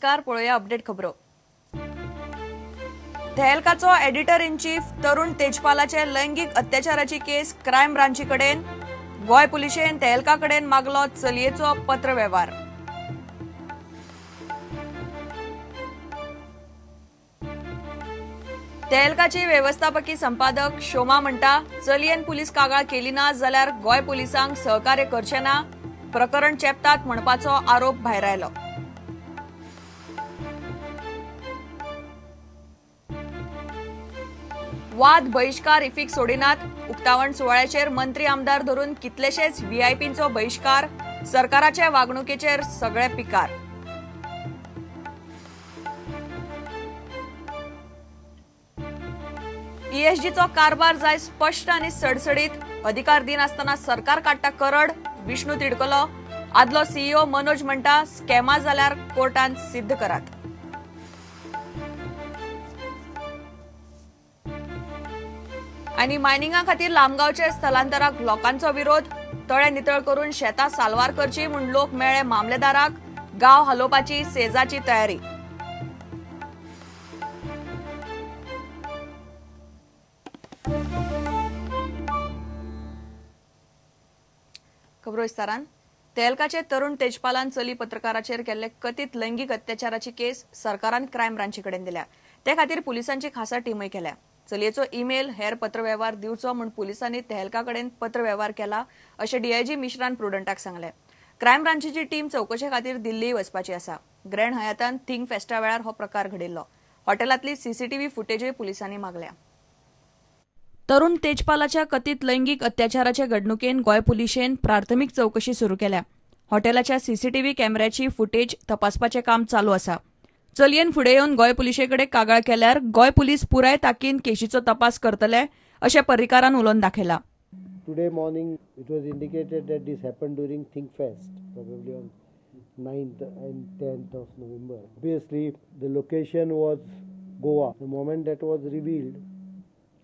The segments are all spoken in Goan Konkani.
नमस्कार, पळोवया अपडेट खबरो। तेहलकाचो एडिटर इन चीफ तरुण तेजपालाचे लैंगिक अत्याचाराची केस क्रायम ब्रांची कडेन। गोंय पुलिशेन तेहलका कडेन मागलो चलयेचो पत्रवेव्हार। तेहलकाची वेवस्थापकी संपादक शोमा म्हणटा, चलयेन पुलीस कागाळ केली ना जाल्यार गोंय पुलिसांक सहकार्य करचे ना, प्रकरण चेपतात म्हणपाचो आरोप भायर आयलो। वाद बहिश्कार इफीक सोडिनात, उक्तावण सुवाळ्याचेर मंत्री आमदार धरून कितलेशेच व्हीआयपींचो बहिश्कार, सरकाराच्या वागणुकेचेर सगळे पिकार। ईएसजीचो कारभार जाय स्पश्ट आनी सडसडीत, अधिकार दिनासतना सरकार काडटा करड, विष्णू तिडकलो। आदलो सीईओ मनोज म्हणटा, स्कॅमा जाल्यार कोर्टान सिद्ध करात। आनी मायनिंगा खातीर लामगांवचे स्थलांतराक लोकांचो विरोध, तळे नितळ करून शेतां साल्वार करची म्हूण लोक मेळ्ळे मामलेदाराक, गांव हालोवपाची सेजाची तयारी। खबरो विस्तारान। तेहलकाचे तरुण तेजपालान चली पत्रकाराचेर केल्ले कथीत लैंगिक अत्याचाराची केस सरकारान क्रायम ब्रांची कडेन दिल्या। ते खातीर पुलिसांची खासा टीमय केल्या। चलयेचो ईमेल हेर पत्रवेव्हार दिवचो म्हूण पुलिसांनी तेहलका कडेन पत्रवेव्हार केला अशें डीआयजी मिश्रान प्रुडंटाक सांगलें। क्रायम ब्रांचीची टीम चवकशे खातीर दिल्ली वचपाची आसा। ग्रँड हयातान थिंक फेस्टा वेळार हो प्रकार घडिल्लो। हॉटेलांतली सीसीटीव्ही फुटेजय पुलिसांनी मागल्या। तरुण तेजपालाच्या कथीत लैंगिक अत्याचाराच्या घडणुकेन गोंय पुलिशेन प्राथमिक चवकशी सुरू केल्या। हॉटेलाच्या सीसीटीव्ही कॅमेऱ्याची फुटेज तपासपाचें काम चालू आसा। चलयेन फुडें येवन गोंय पुलिशे कडेन कागाळ केल्यार गोंय पुलीस पुराय ताकीन केशीचो तपास करतले अशें पर्रीकारान उलोवन दाखयलां। Today morning it was indicated that this happened during Think Fest, probably on 9th and 10th of November. Obviously the location was Goa. The moment that was revealed,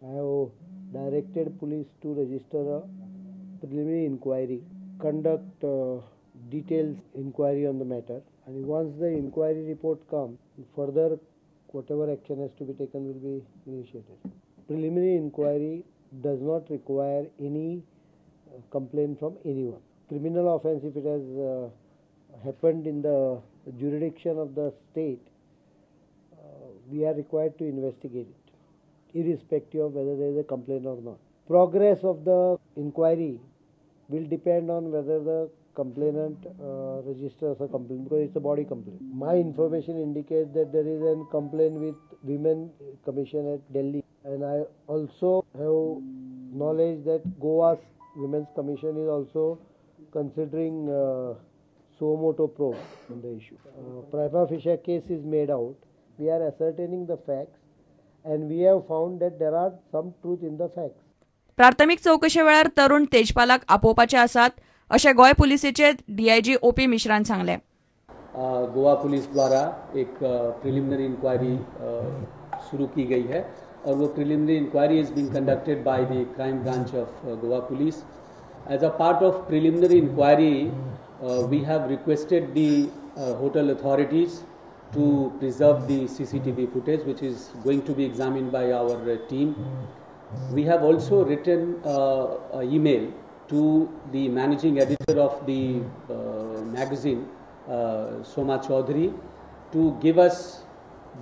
I have directed police to register a preliminary inquiry, conduct detailed inquiry on the matter, and once the inquiry report comes, further whatever action has to be taken will be initiated. Preliminary inquiry does not require any complaint from anyone. Criminal offense, if it has happened in the jurisdiction of the state, we are required to investigate it, irrespective of whether there is a complaint or not. Progress of the inquiry will depend on whether the complainant registers a complaint, because it's a body complaint. My information indicates that there is a complaint with Women Commission at Delhi, and I also have knowledge that Goa's Women's Commission is also considering suo motu probe on the issue. Prima facie case is made out. We are ascertaining the facts, and we have found that there are some truth in the facts. प्राथमिक चवकशे वेळार तरुण तेजपालाक आपोवपाचे आसात अशें गोंय पुलिसेचे डीआयजी ओपी मिश्रान सांगलें। गोवा पुलिस द्वारा एक प्रिलिमिनरी इंक्वायरी शुरू की गई है और वो preliminary inquiry is being conducted by the crime branch of Goa police. As a part of preliminary inquiry we have requested the hotel authorities to preserve the CCTV footage, which is going to be examined by our team. We have also written an email to the managing editor of the magazine, Soma Chaudhary, to give us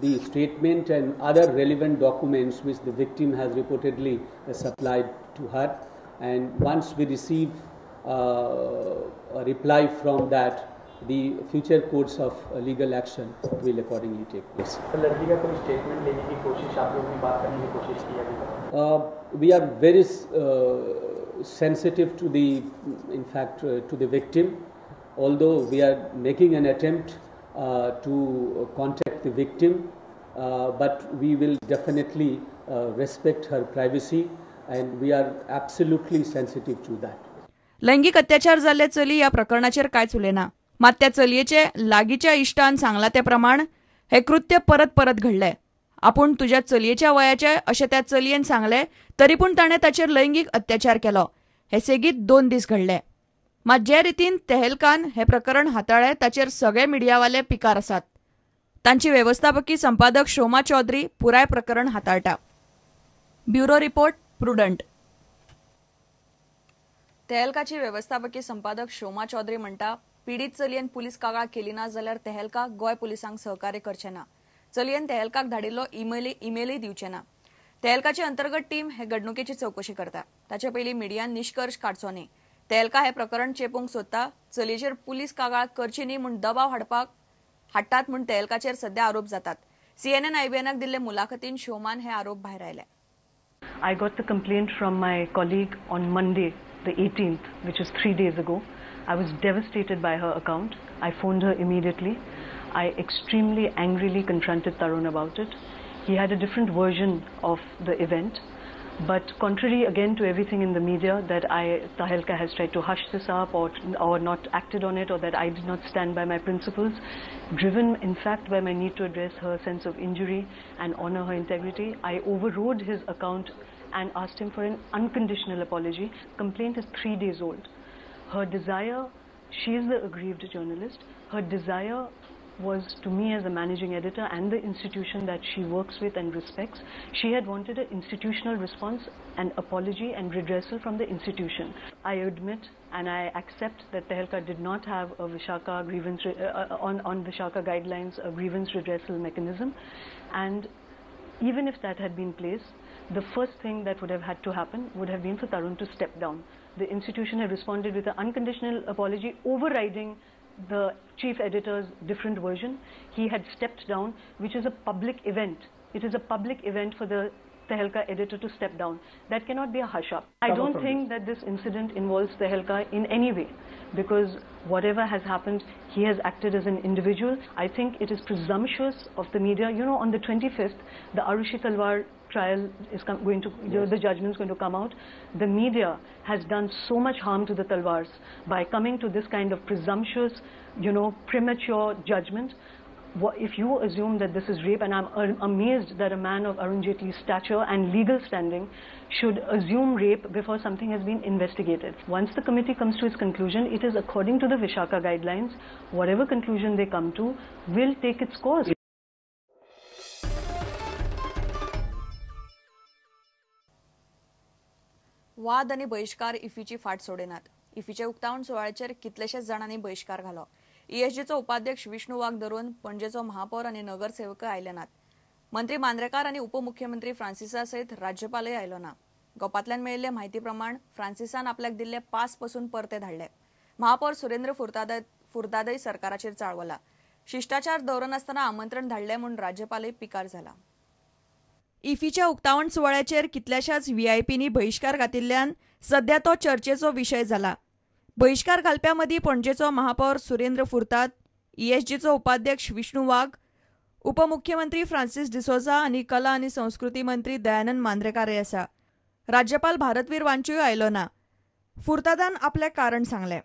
the statement and other relevant documents which the victim has reportedly supplied to her. And once we receive a reply from that, the future course of legal action will accordingly take place. लड़की का कोई स्टेटमेंट लेने की कोशिश आप लोगों ने बात करने की कोशिश की अभी तक? We are very sensitive to the, in fact, to the victim. Although we are making an attempt to contact the victim, but we will definitely respect her privacy, and we are absolutely sensitive to that. लैंगिक अत्याचार जाल्ले चली ह्या प्रकरणाचेर कांयच उलयना। मात त्या चलयेचे लागींच्या इश्टान सांगला ते प्रमाण हे कृत्य परत परत घडलें। आपूण तुज्या चलयेच्या वयाचे अशें त्या चलयेन सांगलें तरी पूण ताणें ताचेर लैंगिक अत्याचार केलो। हे सेगीत 2 दीस घडले। मात जे रितीन तेहलकान हे प्रकरण हाताळ्ळें ताचेर सगळे मिडियावाले पिकार आसात। तांची वेवस्थापकी संपादक शोमा चौधरी पुराय प्रकरण हाताळटा. Bureau report, Prudent. तेहलकाची वेवस्थापकी संपादक शोमा चौधरी म्हणटा, पीडित चलयेन पुलीस कागाळ केली ना जाल्यार तेहलका गोंय पुलिसांक सहकार्य करचे ना. चलयेन तेहलकाक धाडिल्लो इमेलय दिवचे ना. तेहलकाची अंतर्गत टीम हे घडणुकेची चवकशी करता. ताचे पयलीं मिडियान निश्कर्श काडचो न्ही. तेहलका हे प्रकरण चेपूंक सोदता. चलयेचेर पुलीस कागाळ करची न्ही म्हूण दबाव हाडटात म्हूण तेहलकाचेर सध्या आरोप जातात. CNN IBNक दिल्ले मुलाखतीन शोमान हे आरोप भायर आयले. I got the complaint from my colleague on Monday, the 18th, which is 3 days ago. I was devastated by her account. I phoned her immediately. I extremely angrily confronted Tarun about it. He had a different version of the event, but contrary again to everything in the media that Tehelka has tried to hush this up or not acted on it, or that I did not stand by my principles, driven in fact by my need to address her sense of injury and honor her integrity, I overrode his account and asked him for an unconditional apology. Complaint is 3 days old. Her desire, she is the aggrieved journalist, her desire was to me as a managing editor and the institution that she works with and respects. She had wanted an institutional response, an apology and redressal from the institution. I admit and I accept that Tehelka did not have a Vishaka grievance, on Vishaka guidelines, a grievance redressal mechanism. And even if that had been placed, the first thing that would have had to happen would have been for Tarun to step down. The institution had responded with an unconditional apology, overriding the chief editor's different version. He had stepped down, which is a public event. It is a public event for the Tehelka editor to step down. That cannot be a hush-up. I don't think that this incident involves Tehelka in any way, because whatever has happened, he has acted as an individual. I think it is presumptuous of the media. You know, on the 25th, the Arushi Talwar trial is going to, yes, the judgment is going to come out. The media has done so much harm to the Talwars by coming to this kind of presumptuous, you know, premature judgment. If you assume that this is rape, and I'm amazed that a man of Arun Jaitley's stature and legal standing should assume rape before something has been investigated. Once the committee comes to its conclusion, it is according to the Vishaka guidelines. Whatever conclusion they come to will take its course. वाद आनी बहिश्कार इफीची फाट सोडिनात. इफीच्या उक्तावण सुवाळ्याचेर कितलेशेच जाणांनी बहिश्कार घालो. ईएसजीचो उपाध्यक्ष विष्णू वाघ धरून पणजेचो महापौर आनी नगरसेवकय आयले नात. मंत्री मांद्रेकार आनी उपमुख्यमंत्री फ्रांसिसा सयत राज्यपालय आयलो ना. गोपांतल्यान मेळिल्ले म्हायती प्रमाण फ्रांसिसान आपल्याक दिल्ले पास पसून परते धाडले. महापौर सुरेंद्र फुर्तादय सरकाराचेर चाळवला. शिष्टाचार दवरनासतना आमंत्रण धाडले म्हूण राज्यपालय पिकार जाला. इफीच्या उक्तावण सुवाळ्याचेर कितल्याशाच व्हीआयपींनी बहिश्कार घातिल्ल्यान सध्या तो चर्चेचो विशय जाला. बहिश्कार घालप्यां मदीं पणजेचो महापौर सुरेंद्र फुर्ताद, ईएसजीचो उपाध्यक्ष विष्णू वाघ, उपमुख्यमंत्री फ्रांसिस डिसोझा आनी कला आनी संस्कृती मंत्री दयानंद मांद्रेकारय आसा. राज्यपाल भारतवीर वांचूय आयलो ना. फुर्तादान आपलें कारण सांगलें.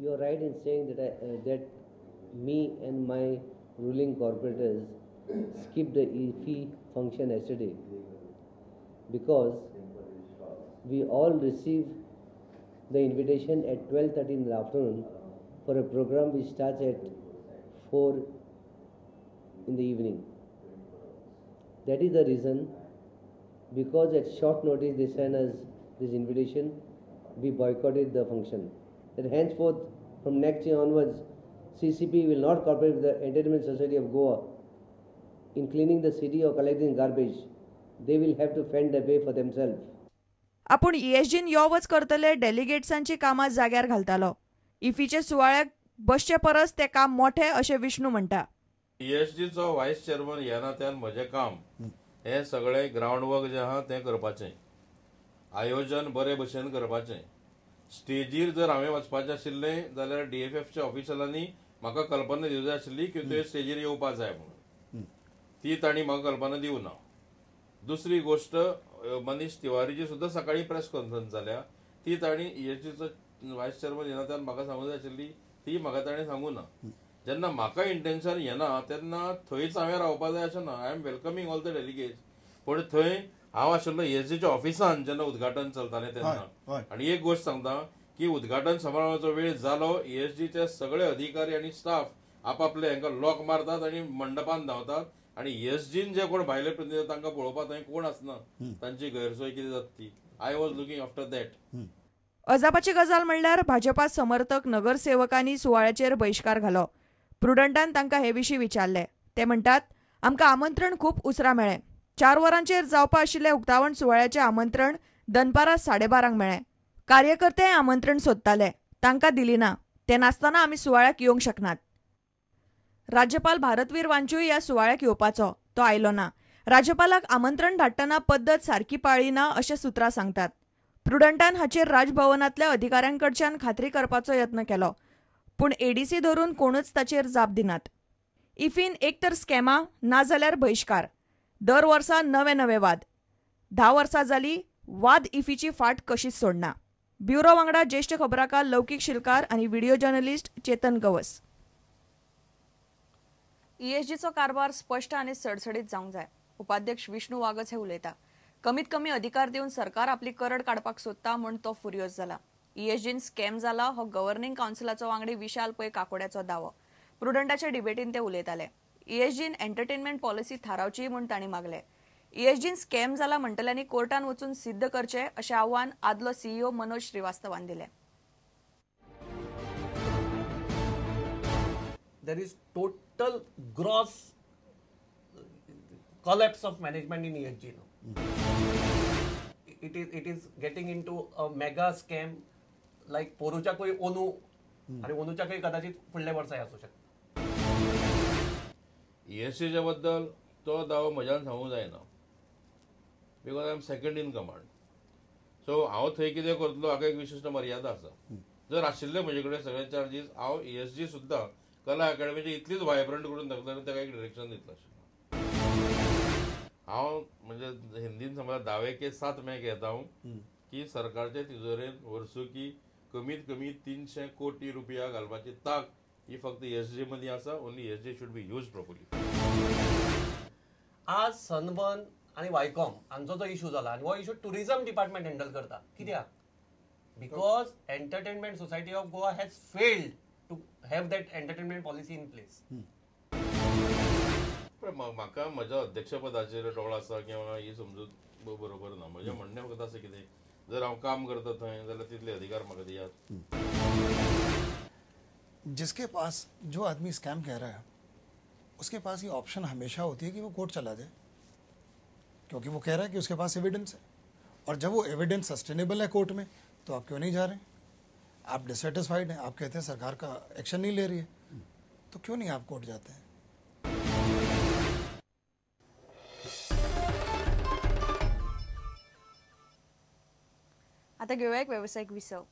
You are right in saying that me and my ruling corporators skipped the IFFI function yesterday because we all received the invitation at 12:30 in the afternoon for a program which starts at 4 in the evening. That is the reason, because at short notice they sent us this invitation, we boycotted the function. That henceforth, from next year onwards, CCP will not cooperate with the Entertainment Society of Goa in cleaning the city or collecting garbage. They will have to fend the way for themselves. आपूण ईएसजीन यो वच करतले डेलिगेट्सांची कामां जाग्यार घालतालो. इफीचे सुवाळ्याक बसचे परस ते काम मोठे अशें विष्णू म्हणटा. ईएसजीचो व्हायस चेअरमन ह्या नात्यान म्हजें काम हें सगळें ग्रावंड वर्क जें आहा तें करपाचें, आयोजन बरे भशेन करपाचें. स्टेजीर जर हांवें वचपाचें आशिल्लें जाल्यार डीएफएफच्या ऑफिसरांनी म्हाका कल्पना दिवंक जाय आशिल्ली की तुवें स्टेजीर येवपा जाय म्हणून, ती तांणी म्हाका कल्पना दिवना. दुसरी गोश्ट, मनीष तिवारीची सुद्दां सकाळी प्रेस कॉन्फरन्स जाल्या, ती तांणी ईएसजीचो व्हायस चेअरमन ह्या नात्यान म्हाका सांगूंक जाय आशिल्ली, ती म्हाका ताणें सांगूं ना. जेन्ना म्हाका इंटेन्शन येना तेन्ना थंयच हांवें रावपा जाय अशें ना. I am welcoming all the delegates, पूण थंय हांव आशिल्लो ईएसजीच्या ऑफिसान जेन्ना उद्घाटन चलतालें तेन्ना. आनी एक गोश्ट सांगता की उद्घाटन समारंभाचो वेळ जालो, ईएसजीचे सगळे अधिकारी आनी स्टाफ आपापले हांकां लॉक मारतात आनी मंडपान धांवतात आनी ईएसजीन जे कोण भायले प्रतिनिधी तांकां पळोवपाक थंय कोण आसना, तांची गैरसोय कितें जाता ती. I was looking after that. अजापाची गजाल म्हणल्यार भाजपा समर्थक नगरसेवकांनी सुवाळ्याचेर बहिश्कार घालो. प्रुडंटान तांकां हे विशीं विचारले. ते म्हणटात, आमकां आमंत्रण खूब उसरां मेळ्ळें. 4 वरांचेर जावपा आशिल्लें उक्तावण सुवाळ्याचें आमंत्रण दनपारां 12:30 मेळ्ळें. कार्यकर्ते आमंत्रण सोदताले, तांकां दिली ना. ते नासतना आमी सुवाळ्याक येवंक शकनात. राज्यपाल भारतवीर वांचूय ह्या सुवाळ्याक येवपाचो, तो आयलो ना. राज्यपालाक आमंत्रण धाडटना पद्दत सारकी पाळ्ळी ना अशें सुत्रां सांगतात. प्रुडंटान हाचेर राजभवनांतल्या अधिकाऱ्यांकडच्यान खात्री करपाचो यत्न केलो, पूण एडीसी धरून कोणूच ताचेर जाप दिनात. इफीन एक तर स्कॅमा नाजाल्यार बहिश्कार. दर वर्सा नवे नवे वाद. 10 वर्सां जाली वाद इफीची फाट कशीच सोडना. ब्युरो वांगडा ज्येष्ठ खबराकार लौकीक शिलकार आनी व्हिडिओ जर्नलिस्ट चेतन गवस. ईएसजीचो कारभार स्पश्ट आनी सडसडीत जावंक जाय. उपाध्यक्ष विष्णू वागच हे उलयता. कमीत कमी अधिकार दिवन सरकार आपली करड काडपाक सोदता म्हूण तो फुर्योज जाला. ईएसजीन स्कॅम जाला हो गव्हर्निंग कावन्सिलाचो वांगडी विशाल पै काकोड्याचो दावो. प्रुडंटाच्या डिबेटीन ते उलयताले. ईएसजीन एंटरटेनमेंट पॉलिसी थारावची म्हूण तांणी मागले. ईएसजीन स्कॅम जाला म्हणटल्यांनी कोर्टान वचून सिद्ध करचे अशें आव्हान आदलो सीईओ मनोज श्रीवास्तवान दिलें. There is total gross collapse of management in ESG now. It is getting into a mega scam like पोरूच्याकूय ओनू आनी ओनूच्याकूय कदाचित फुडल्या वर्साय आसूं शकता. ईएसजीच्या बद्दल तो दावो म्हज्यान सांगूंक जायना, because I am second in command. So हांव थंय कितें करतलो हाका एक विशिश्ट मर्यादा आसा. जर आशिल्ले म्हजे कडेन सगळे चार्जीस, हांव ईएसजी सुद्दां कला अकादमीची इतलीच वायब्रंट करून दाखयतलो आनी ताका एक डिरेक्शन दितलो. हांव म्हणजे हिंदीन समजा दावे के साथ मैं कहता हूँ की सरकारचे तिजोरेन वर्सुकी कमीत कमी 300 कोटी रुपया घालपाची ताक ही फक्त ईएसजी मदीं आसा. Only ESG should be use properly. आज सनबर्न आनी वायकॉम हांचो जो इशू जाला आनी हो इशू टुरिझम डिपार्टमेंट हँडल करता. कित्याक? Because entertainment society of Goa has failed to have that entertainment policy in place. म्हाका म्हज्या अध्यक्षपदाचेर डोळो आसा किंवा ही समजूत बरोबर ना. म्हजें म्हणणें फक्त आसा कितें, जर हांव काम करता थंय जाल्यार तितले अधिकार म्हाका दियात. जिसके पास जो आदमी स्कैम कह रहा है उसके पास ये ऑप्शन हमेशा होती है कि वो कोर्ट चला जाए, क्योंकि वो कह रहा है कि उसके पास एविडेंस है, और जब वो एविडेंस सस्टेनेबल है कोर्ट में तो आप क्यों नहीं जा रहे? आप डिससेटिस्फाइड हैं, आप कहते हैं सरकार का एक्शन नहीं ले रही है, तो क्यों नहीं आप कोर्ट जाते हैं? आता घेऊया एक व्यावसायिक विसव.